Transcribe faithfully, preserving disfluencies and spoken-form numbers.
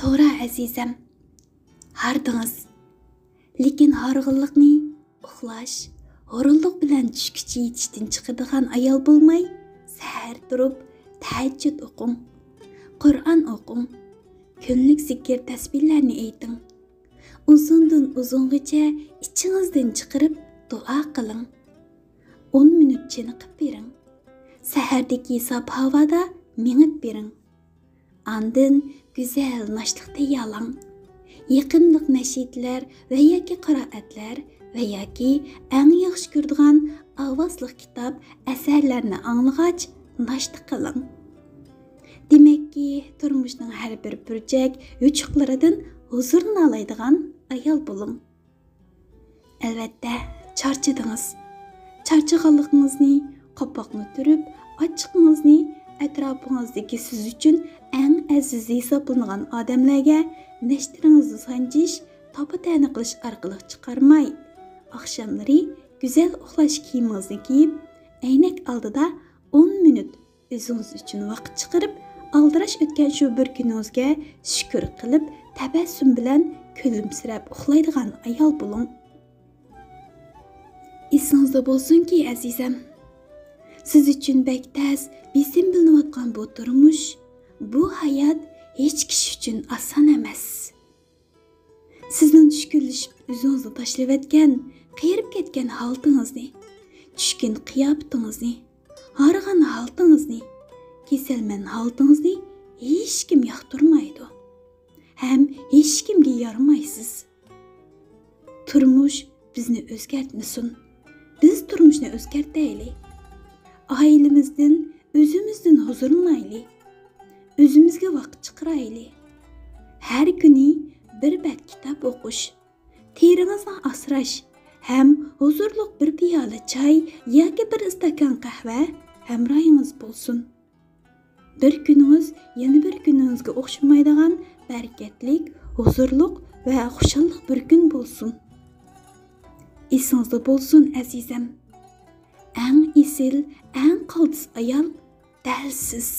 توغرا، ئەزىزەم، ھاردىڭىز. لېكىن ھارغىنلىقنى ئۇخلاش، ھۇرۇنلۇق بىلەن چۈشكىچە يېتىشتىن چىقىدىغان ئايال بولماي، سەھەر تۇرۇپ تەھەججۇد ئوقۇڭ، قۇرئان ئوقۇڭ، كۈنلۈك زىكىر تەسبىھلەرنى ئېيتىڭ. ئۇزۇندىن ئۇزۇنغىچە ئىچىڭىزدىن چىقىرىپ دۇئا قىلىڭ. ئون مىنۇت چېنىقىپ بېرىڭ. سەھەردىكى ساپ ھاۋادا مېڭىپ بېرىڭ. ئاندىن گۈزەل ناشتا تەييارلاڭ. يېقىملىق نەشىدىلەر ۋە ياكى قىرائەتلەر ۋە ياكى ئەڭ ياخشى كۆرىدىغان ئاۋازلىق كىتاب، ئەسەرلەرنى ئاڭلىغاچ ناشتا قىلىڭ. دېمەككى، تۇرمۇشنىڭ ھەر بىر بۇرجەك يوچۇقلىرىدىن ھۇزۇرلىنالايدىغان ئايال بولۇڭ. ئەلۋەتتە، چارچىدىڭىز. چارچىغانلىقىڭىزنى، قاپاقنى تۈرۈپ، ئاچچىقىڭىزنى ئەتراپىڭىزدىكى سىز ئۈچۈن ئەڭ ئەزىز ھېسابلىنىدىغان ئادەملەرگە نەشتىلىرىڭىزنى سانجىش، تاپا-تەنە قىلىش ئارقىلىق چىقارماي، ئاخشاملىرى گۈزەل ئۇخلاش كىيىمىڭىزنى كىيىپ، ئەينەك ئالدىدا ئون مىنۇت ئۆزىڭىز ئۈچۈن ۋاقىت چىقىرىپ، ئالدىراش ئۆتكەن شۇ بىر كۈنىڭىزگە شۈكۈر قىلىپ، تەبەسسۇم بىلەن كۈلۈمسىرەپ ئۇخلايدىغان ئايال بولۇڭ. ئېسىڭىزدە بولسۇنكى، ئەزىزەم، سىز ئۈچۈن بەك تەس، بېسىم بىلىنىۋاتقان بۇ تۇرمۇش، بۇ ھايات ھېچ كىشى ئۈچۈن ئاسان ئەمەس. سىزنىڭ چۈشكۈنلىشىپ ئۆزىڭىزنى تاشلىۋەتكەن، قېرىپ كەتكەن ھالىتىڭىزنى، چۈشكۈن قىياپىتىڭىزنى، ھارغان ھالىتىڭىزنى، كېسەلمەن ھالىتىڭىزنى ھېچكىم ياقتۇرمايدۇ ھەم ھېچكىمگە يارىمايسىز. تۇرمۇش بىزنى ئۆزگەرتمىسۇن. بىز تۇرمۇشنى ئۆزگەرتەيلى. ئائىلىمىزدىن، ئۆزىمىزدىن ھۇزۇرلىنايلى. ئۆزىمىزگە ۋاقىت چىقىرايلى. ھەر كۈنى بىر بەت كىتاب ئوقۇش، تېرىڭىزنى ئاسراش ھەم ھۇزۇرلۇق بىر پىيالە چاي ياكى بىر ئىستاكان قەھۋە ھەمراھىڭىز بولسۇن. بىر كۈنىڭىز يەنە بىر كۈنىڭىزگە ئوخشىمايدىغان بەرىكەتلىك، ھۇزۇرلۇق ۋە خۇشاللىق بىر كۈن بولسۇن. ئېسىڭىزدە بولسۇن، ئەزىزەم، ئەڭ ئېسىل، ئەڭ قالتىس ئايال دەل سىز.